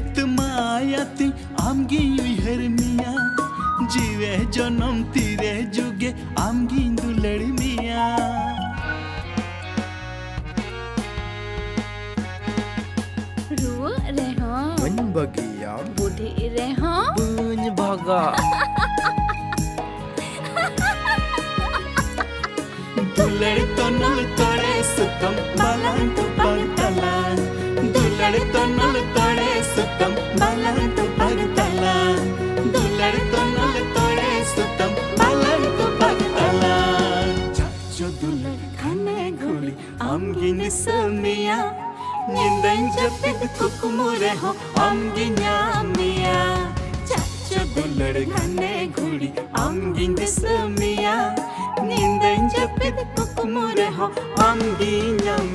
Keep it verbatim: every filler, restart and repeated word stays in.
ᱢᱟᱭᱟᱛᱤ ᱟᱢᱜᱤᱧ ᱩᱭᱦᱟᱹᱨ ᱢᱮᱭᱟ, ᱡᱤᱣᱮ ᱡᱚᱱᱚᱢ ᱛᱤᱨᱮ ᱡᱩᱜᱮ ᱟᱢᱜᱤᱧ ᱫᱩᱞᱟᱹᱲ ᱢᱮᱭᱟ᱾ ᱨᱩᱣᱟᱹᱜ ᱨᱮᱦᱚᱸ ᱵᱟᱹᱧ ᱵᱟᱹᱜᱤᱭᱟ, ᱵᱩᱰᱷᱤᱜ ᱨᱮᱦᱚᱸ ᱵᱟᱹᱧ ᱵᱷᱟᱜᱟ᱾ ᱫᱩᱞᱟᱹᱲ ᱛᱚᱱᱚᱞ ᱛᱚᱲᱮ ᱥᱩᱛᱟᱹᱢ ᱵᱟᱞᱟᱝ ᱛᱚᱯᱟᱜ ᱛᱟᱞᱟᱝ᱾ ᱫᱩᱞᱟᱹᱲ ᱛᱚᱱᱚᱞ ᱛᱚᱲᱮ ᱥᱩᱛᱟᱹᱢ ᱵᱟᱞᱟᱝ ᱛᱚᱯᱟᱜ ᱛᱟᱞᱟᱝ᱾ ᱫᱩᱞᱟᱹᱲ ᱛᱚᱱᱚᱞ ᱛᱚᱲᱮ ᱥᱩᱛᱟᱹᱢ ᱵᱟᱞᱟᱝ ᱛᱚᱯᱟᱜ ᱛᱟᱞᱟᱝ᱾ ᱪᱟᱪᱚ ᱫᱩᱞᱟᱹᱲ ᱜᱷᱟᱱᱮ ᱜᱷᱩᱲᱤ ᱟᱢᱜᱤᱧ ᱫᱤᱥᱟᱹ ᱢᱮᱭᱟ᱾ ᱧᱤᱫᱟᱹᱧ ᱡᱟᱹᱯᱤᱫ ᱠᱩᱠᱢᱩ ᱨᱮᱦᱚᱸ ᱟᱢᱜᱤᱧ ᱧᱟᱢ ᱢᱮᱭᱟ᱾ ᱪᱟᱪᱚ ᱫᱩᱞᱟᱹᱲ ᱜᱷᱟᱱᱮ ᱜᱷᱩᱲᱤ ᱟᱢᱜᱤᱧ ᱫᱤᱥᱟᱹ ᱢᱮᱭᱟ᱾ ᱧᱤᱫᱟᱹᱧ ᱡᱟᱹᱯᱤᱫ ᱠᱩᱠᱢᱩ ᱨᱮᱦᱚᱸ ᱟᱢᱜᱤᱧ ᱧᱟᱢ